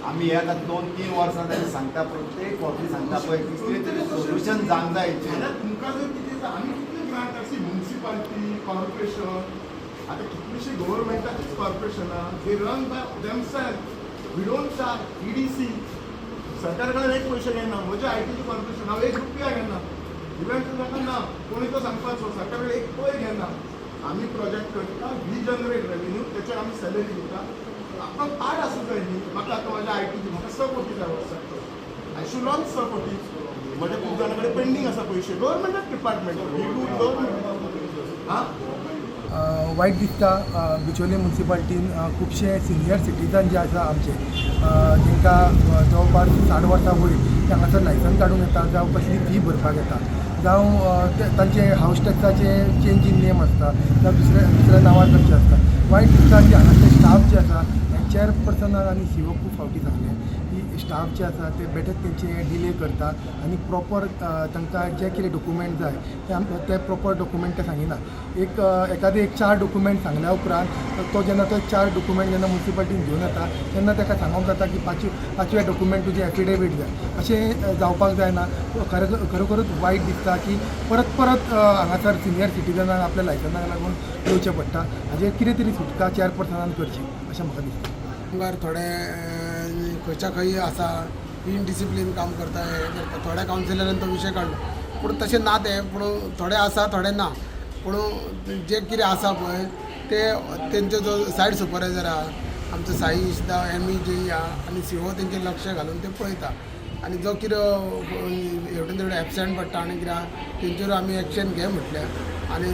आमी हे आतां 2-3 वर्सां जाली सांगता, प्रत्येक फावटी सांगता पळय, कितें तरी सोल्युशन जावंक जाय हेचेर. जाल्यार तुमकां जर कितें जाय, आमी कितले ग्रांट आसी, म्युनिसिपालिटी, कॉर्पोरेशन, आतां कितलीशीं गव्हर्मेंटाचीच कॉर्पोरेशनां, they run by themself, we don't charge. EDC, सरकार कडेन एक पयशे घेना. म्हजें आयटीचें कॉर्पोरेशन, हांव एक रुपया घेना. इव्हन नाका ना कोणी तो सांगपाचो, सरकार कडेन एक पय घेना. आमी प्रोजेक्ट करता, we generate revenue, तेचेर आमी सॅलरी दिता. आपणाक पार्ट आसूं जाय न्ही. म्हाका आतां म्हाज्या आयटीची म्हाका 6 कोटी जाय वर्साक. I should run 6 कोटी. म्हज्या खूब जाणां कडेन पेंडींग आसा पयशे. गव्हर्मेंटाक डिपार्टमेंट, गव्हर्मेंट हां. वायट दिसता, बिचोले मुन्सिपाल्टीन खुबशे सिनियर सिटीजन जे आसा आमचे, तांकां जवळपास 60 वर्सां वयर, ते हांगासर लायसन्स काडूंक येता जावं कसली फी भरपाक येता जावं तांचे हावस टॅक्साचे चेंज इन नेम आसता जावं दुसऱ्या दुसऱ्या नांवार करचे आसता. वायट दिसता की हांगासर स्टाफ जे आसा, चेअरपर्सनाक आनी सीओ खूब फावटी सांगलें की स्टाफ जे आसा ते बेठेच तेंचे डिले करता आनी प्रॉपर तांकां जे कितें डॉक्युमेंट जाय ते ते प्रॉपर डॉक्युमेंट ते सांगिना. एक एकादे एक चार डॉक्युमेंट सांगल्या उपरांत तो जेन्ना तो चार डॉक्युमेंट जेन्ना मुन्सिपाल्टीन घेवन येता तेन्ना ताका सांगप जाता की पांचवे डॉक्युमेंट तुजें एफिडेवीट जाय. अशें जावपाक जायना. खरें खरोखरूच वायट दिसता की परत परत हांगासर सिनियर सिटीजनांक आपल्या लायसन्साक लागून येवचें पडटा. हाजेर कितें तरी सुटका चेअरपर्सनान करची अशें म्हाका दिसता. कामगार थोडे खंयच्या खंय आसा, इनडिसिप्लीन काम करता, हें करता. थोड्या कावन्सिलरान तो विशय काडलो, पूण तशें ना तें. पूण थोडे आसा, थोडे ना. पूण जे कितें आसा पळय, ते तेंचो जो सायड सुपरवायजर आहा आमचो साईश जावं एम ई जे आहा आनी सी ओ, तेंचेर लक्ष घालून ते पळयता आनी जो कितें हेवटेन तेवटेन एबसेंट पडटा आनी कितें आहा तेंचेर आमी एक्शन घे म्हटल्या. आनी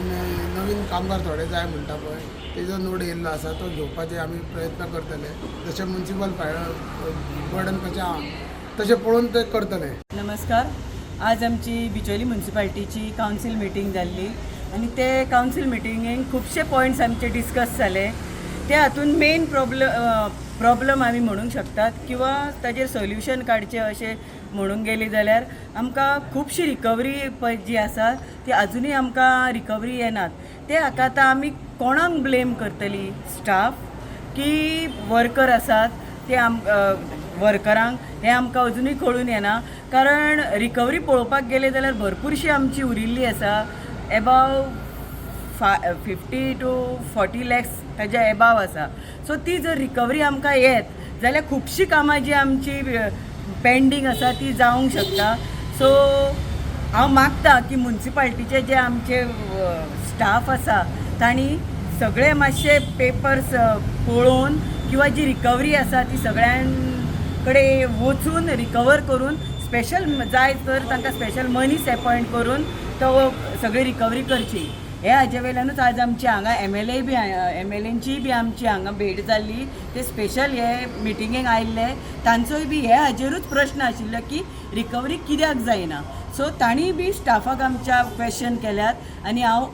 नवीन कामगार थोडे जाय म्हणटा पळय, तेजो नोड येयल्लो आसा, तो घेवपाचे आमी प्रयत्न करतले. जशें मुन्सिपल बर्डन कशें आहा तशें पळोवन ते करतले. नमस्कार. आज आमची बिचोली म्युन्सिपाल्टीची कावन्सील मिटींग जाल्ली आनी ते कावन्सील मिटिंगेक खुबशे पॉयंट्स आमचे डिस्कस जाले. ते हातून मेन प्रॉब्लम आमी म्हणूंक शकतात किंवा ताजेर सोल्युशन काडचें अशें म्हणूंक गेली जाल्यार आमकां खुबशी रिकवरी पळय जी आसा ती आजुनूय आमकां रिकवरी येनात. ते हाका आतां आमी कोणाक ब्लेम करतली, स्टाफ की वर्कर आसात ते वर्करांक, हें आमकां अजुनूय कळून येना. कारण रिकवरी पळोवपाक गेले जाल्यार भरपूरशी आमची उरिल्ली आसा, एबाव 50 टू 40 लॅक्स ताच्या एबाव आसा. सो ती जर रिकवरी आमकां येत जाल्यार खुबशीं कामां जी आमची पेंडींग आसा ती जावंक शकता. सो हांव मागता की मुन्सिपाल्टीचे जे आमचे स्टाफ आसा तांणी सगळे मातशे पेपर्स पळोवन किंवा जी रिकवरी आसा ती सगळ्यां कडेन वचून रिकवर करून, स्पेशल जाय तर तांकां स्पेशल मनीस एपॉयंट करून तो सगळी रिकवरी करची. हे हाजे वयल्यानूच आज आमची हांगा एमएलए बी, एमएलएंचीय बी आमची हांगा भेट जाल्ली. ते स्पेशल हे मिटिंगेक आयिल्ले, तांचोय बी हे हाजेरूच प्रश्न आशिल्लो की रिकवरी कित्याक जायना. सो तांणी बी स्टाफाक आमच्या क्वेश्चन केल्यात आनी हांव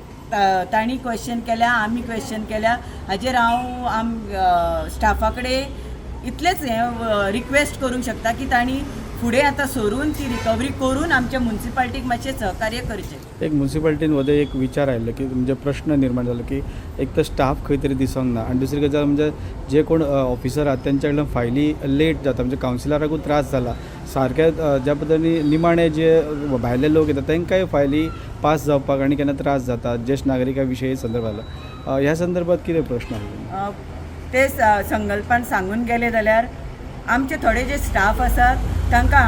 तांणी क्वेश्चन केल्या, आमी क्वेश्चन केल्या. हाजेर हांव स्टाफा कडेन इतलेंच हें रिक्वेस्ट करूंक शकता की तांणी फुडें आतां सरून ती रिकवरी करून आमच्या मुन्सिपाल्टीक मातशें सहकार्य करचें. एक मुन्सिपाल्टीन वदय एक विचार आयिल्लो की म्हणजे प्रश्न निर्माण जालो की एक तर स्टाफ खंय तरी दिसोंक ना आनी दुसरी गजाल म्हणजे जे कोण ऑफिसर आहात तेंच्या कडल्यान फायली लेट जाता, म्हणजे कावन्सिलराकूय त्रास जाला सारके. ज्या पद्दतीन निमाणे जे भायले लोक येता तांकांय फायली पास जावपाक आनी केन्ना त्रास जाता. ज्येश्ठ नागरिका विशयी संदर्भ आयलो, ह्या संदर्भात कितें प्रश्न आसलो? ते संकल्पान सांगून गेले जाल्यार आमचे थोडे जे स्टाफ आसात तांकां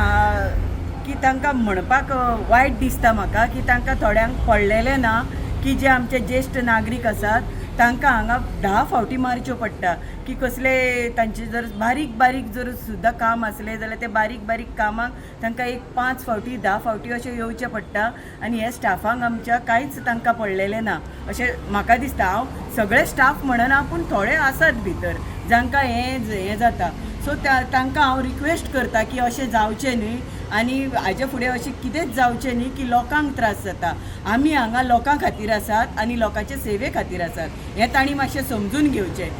की तांकां म्हणपाक वायट दिसता म्हाका की तांकां थोड्यांक पडलेलें ना की जे आमचे ज्येश्ठ नागरीक आसात तांकां हांगा 10 फावटी मारच्यो पडटा की कसले तांचे जर बारीक बारीक जर सुद्दां काम आसलें जाल्यार ते बारीक बारीक कामाक तांकां एक पांच फावटी, 10 फावटी अशें येवचें पडटा. आनी हे स्टाफांक आमच्या कांयच तांकां पडलेलें ना अशें म्हाका दिसता. हांव सगळे स्टाफ म्हणना, पूण थोडे आसात भितर जांकां हें हें जाता. सो तांकां हांव रिक्वेस्ट करता की अशें जावचें न्हय आनी हाजे फुडें अशें कितेंच जावचें न्ही की लोकांक त्रास जाता. आमी हांगा लोकां खातीर आसात आनी लोकांचे सेवे खातीर आसात हें तांणी मातशें समजून घेवचें.